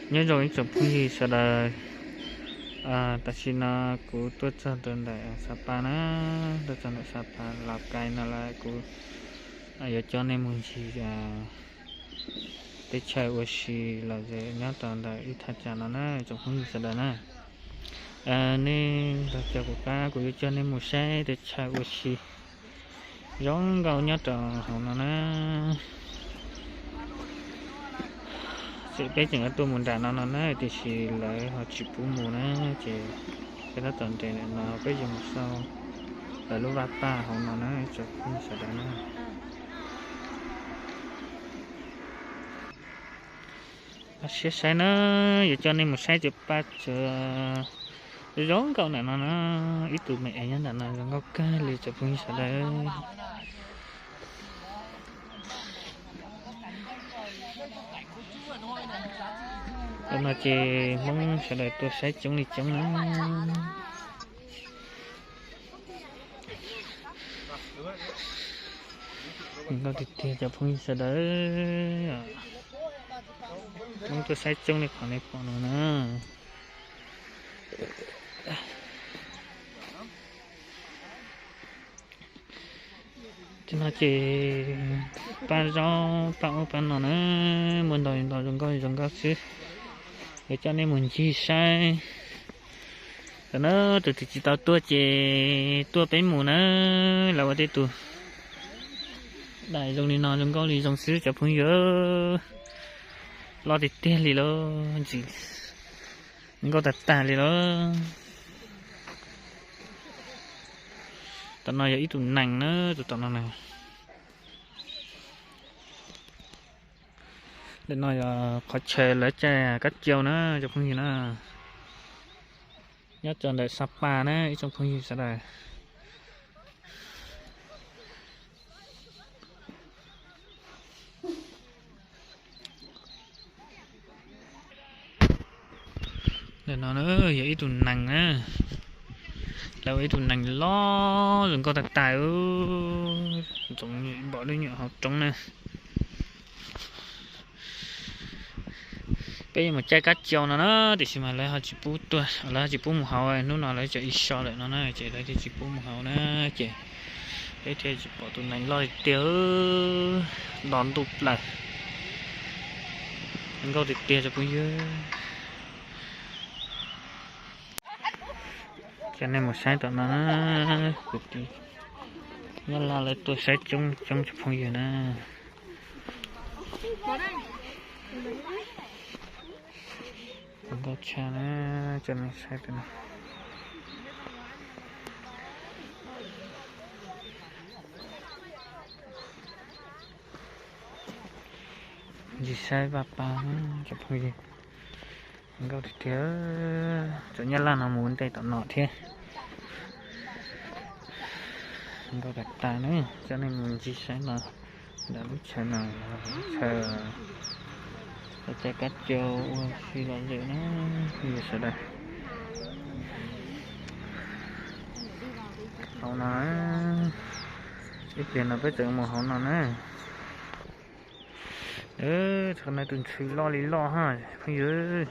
Nyob zoo ib tsoom phooj ywg sawv daws, tam sim no kuv tuaj txog rau ntawm Sapa na, tuaj txog ntawm Sapa Lào Cai no lawm, kuv yuav coj nej mus ncig teb chaws ua si lom zem nyob rau ntawm ib thaj tsam no na tsoom phooj ywg sawv daws na. Nej los caum kuv pab, kuv yuav coj nej mus saib teb chaws ua si zoo nkauj nyob rau hauv no na. Txawm peb tseem yuav tuaj mus nram no no na, tiam sis lawv ho tsis pub mus na, ces peb tab tom nres ntawm no peb yuav mus xauj lawv lub vaj paj hauv no na tsoom phooj ywg sawv daws na. Los siab saib na, yuav coj nej mus saib cov paj tsuas zoo nkauj ntawm no na, ib tug me es nyob ntawm no zoo nkauj kawg li tsoom phooj ywg sawv daws. Tam no ces Hmoob sawv daws tuaj saib coob li coob na. Zoo nkauj tiag tiag cov phooj ywg sawv daws. Hmoob tuaj saib coob li qhov nej pom no na. Tam no ces paj zaub paj ub paj no na, muaj ntau ntau zoo nkauj zoo nkauj xwb. Yuav coj nej mus ncig saib. Tam no tus twg tsis tau tuaj ces tuaj peb mus na, lawv ua tej tus daim zoo li no zoo nkauj li zoo xwb cov phooj ywg. Loj tiag tiag li lauj, ntxim nkauj tag tag li lauj. Tam no yog ib tug nees na, tus tom no na. Ntawm no yog qhov chaw lawv caij kab cia na cov phooj ywg na. Nyob rau ntawm Sapa na ib tsoom phooj ywg sawv daws. Ntawm no yog ib tug nees na, lawv ua ib tug nees loj zoo nkauj tag tag, ntxoov npaum li nyuam hauv roob na. Peb yuav mus caij kab cia no na, tiam sis mas lawv ho tsis pub tuaj, lawv ho tsis pub mus hauv, hnub no lawv tseem ib so lawm no na, ces lawv thiaj tsis pub mus hauv na, ces peb thiaj tsis pom tus nees loj tiag, nto ntuj plaws, nkauj tiag tiag cov phooj ywg. Coj nej mus saib tom no na, kuv tus Nyab Laj lawv tuaj saib coob coob cov phooj ywg na. Nkauj tshaj na, coj nej saib pem no. Ncig saib vaj paj cov phooj ywg. Nkauj tiag tiag, cov Nyab Laj no mus ua ntej tom no thiab. Nkauj tag tag na, coj nej mus ncig saib no. Ntawm lub chaw no, lub chaw lawv caij kab cia ua si lom zem na, phooj ywg sawv daws. Hauv no, ib pliag no peb tseem mus hauv no na. Thaum no tus ntxhw loj li loj ha phooj ywg.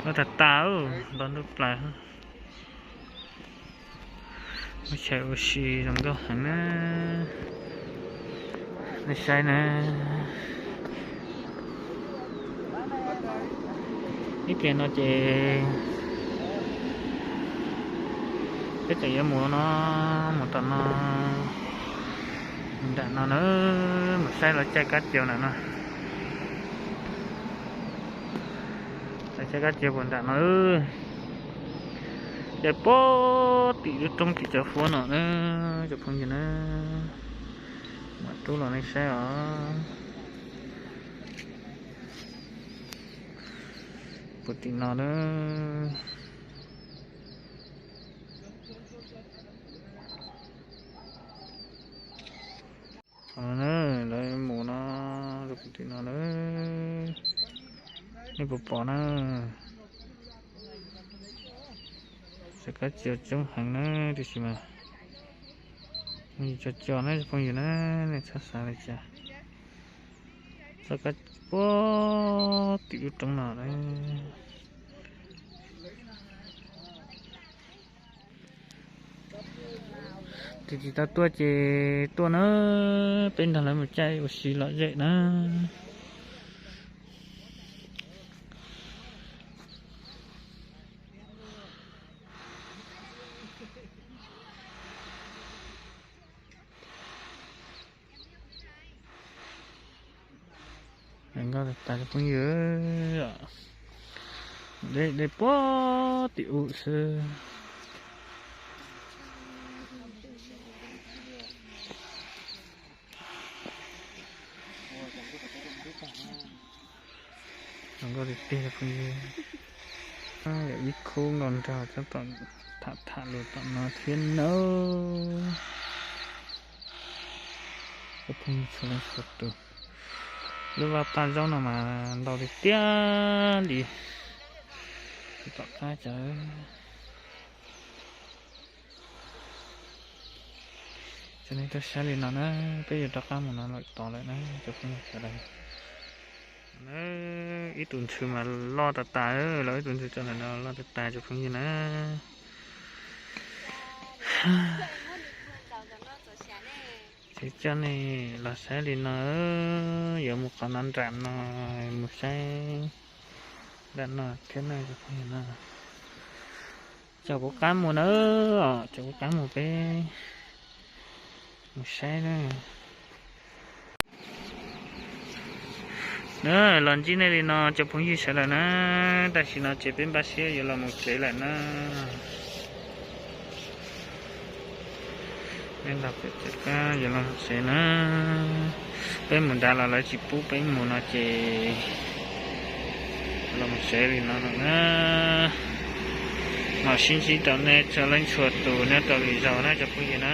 Loj tag tag, nto ntuj plaws. Lub chaw ua si zoo nkauj heev na. Nej saib na. Ib pliag no ces peb tseem yuav mus no, mus tom no, nram no na, mus saib lawv caij kab cia nram no. Lawv caij kab cia puag nram no, caij puag tim lub roob tim cov huab no na, cov phooj ywg na. Mam rub los nej saib os. Puag tim no na. Lawv mus no, rau puag tim no na. Nej puas pom na? Caij kab cia coob heev na, tiam sis mas tso co na cov phooj ywg na, nej txhob xav li cas. Lawv kab puag tim lub roob no na. Tus tsis tau tuaj ces tuaj na, peb nrog lawv mus caij ua si lom zem na. Nkauj tas tas cov phooj ywg, deb deb puag tim u xwb. Zoo nkauj tiag tiag cov phooj ywg. Yog ib khub nkauj nraug txhob tham tham lus tom no thiab nawb. Cov phooj ywg txhua leej txhua tus, lub vaj paj zaub no mas ntau tiag tiag li. Tom qab cov Cov nej tuaj saib li no na, peb yuav rov qab mus no lawm tod lawm na cov phooj ywg sawv daws. Ib tug ntxhw mas loj tas tas, lawv ib tug ntxhw tso ntawm no loj tas tas cov phooj ywg na. Ces coj nej los saib li no, yuav mus qhov no nram no, mus saib nram no thiab na cov phooj ywg na. Cov kuv qab mus na, cov kuv qab mus peb mus saib na. Na, los ntsib nej li no cov phooj ywg sawv daws na, tam sim no ces peb npaj siab yuav los mus tsev lawm na. Peb npaj siab yuav los mus tsev na. Peb mus nrad los lawv tsis pub peb mus no ces los mus tsev li no lawm na. Mam sib ntsib rau nej txhua leej txhua tus nyob rau lwm zaus na cov phooj ywg na.